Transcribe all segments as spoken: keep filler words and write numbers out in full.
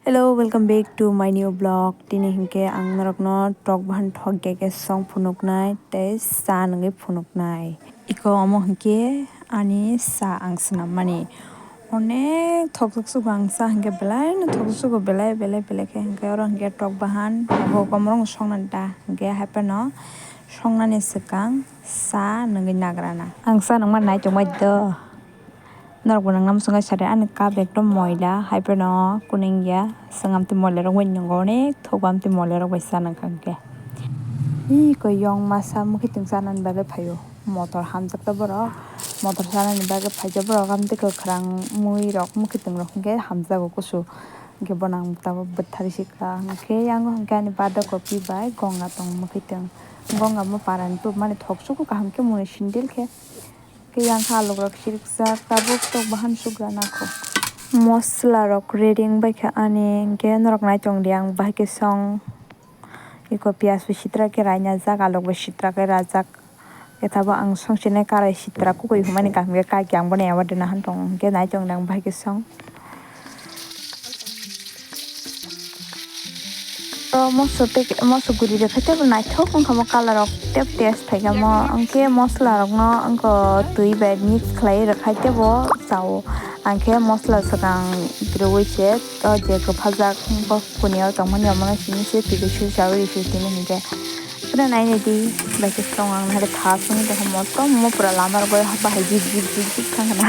Hello, welcome back to my new vlog. Tini hinkhe ang norokno tok bahan thok ya khe song phunuknai tei cha nungwi phunuknai. Iko omo hinkhe ani cha ang swnammani. Onek thokjak sugo ang cha hinkhe belai no thokjak sugo belai belai belai khe hinkhe oro hinkhe tok bahan abo komorok songna da hinkhe haiphano songnani swkang cha nungwi nagrana. Ang cha nungma nai tongbai do. Norok bo nang nang swngwi sadi ani cup ekdom moila hai phano kuning ya swng amtwi moila rok bai nungo onek thogo amtwi moila rok bai cha nang kha hinkhe. Ih koi yong masa mukhuitwng chanani bagwi phaio motor hamjak ta borok motor chanani bagwi phaijak borok amtwi kwkhwrang mui rok mukhuitwng rok hinkhe hamjago kusu hinkhe bo nang tabuk bwthari sikha hinkhe yango hinkhe ani bada kopi bai gonga tong mukhuitwng gonga mo parani tubumani thok sugo kaham khe mui sindil khe. Khe yang kha alok rok sirikjak tabuk tok bahan sugra nangkho. Mosla rok ready wngbai kha ani hinkhe norok nai tong di ang bahai khe song. Iko piyaj bo sitra khe raina jak alok bo sitra khe rajak. Khe tabuk ang song sinai karai sitra kukui humani kaham khe kaki ang bono abo dena han tong hinkhe nai tong di ang bahai khe song. O moso pek-, moso guri rwkha tei bo naithok wngkha mo colour rok tei taste phaikha mo. Hinkhe mosla rokno wngkha twi bai mix khlai rwkha tei bo chao. Hinkhe mosla swkang rwui se o je kwphajak bo kuniao tongmani omono simi se twi bai sui chaui rw sui tini hinkhe. Pura nainai di bai khe strong ang naikhe tha songwi tongkha motom mo pura lama rok bai bahai jik jik jik jik thangkha na.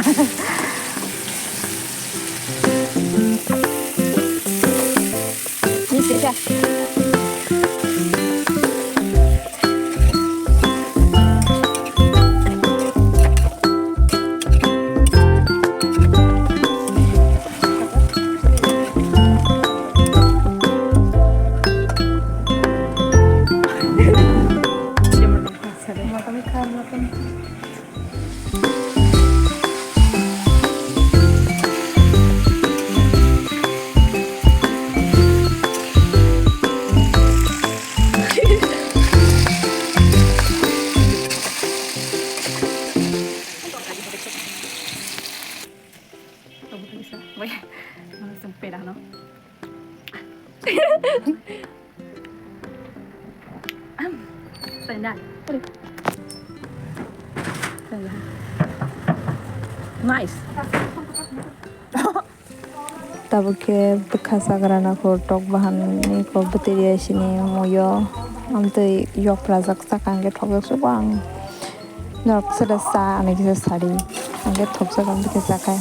Weh, langsung peda no. Am, tenda. Nice. Tabuk khe bwkha chagra nangkho tok bahan ni kok bwtwi rwya sini muio amtwi yok phrajak chakha hinkhe thokjak sugo ang norok sere cha hinwi kisa sadi hinkhe thokjak ang bwkhe chakhai.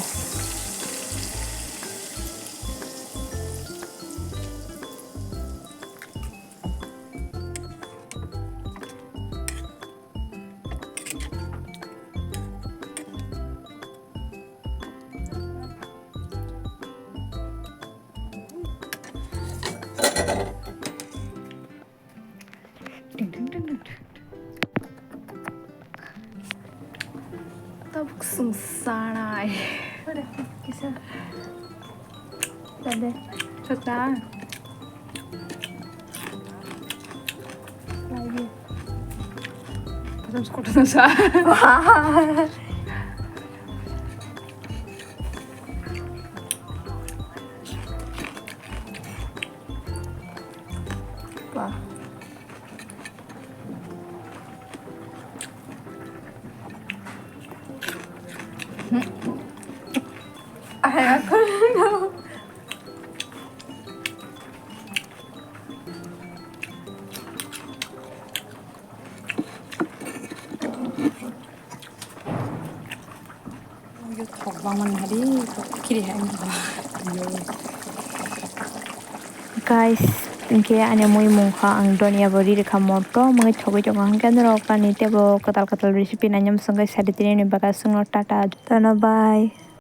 Tabuk sung sanai. Kisa. Dade. Kota. Lagi. Pasang sekota sa. Wah. Ay, ako na. Yo thok bangmani hari, thok kiri hai. Guys, hinkhe ani mui mungkha ang donia bo ri rwkha motom wngwi thogwi tongo, hinkhe norok ani teibo kwtal kwtal recipe naina mwswngwi sadi tini ni bagwi aswkno tata jotono bye.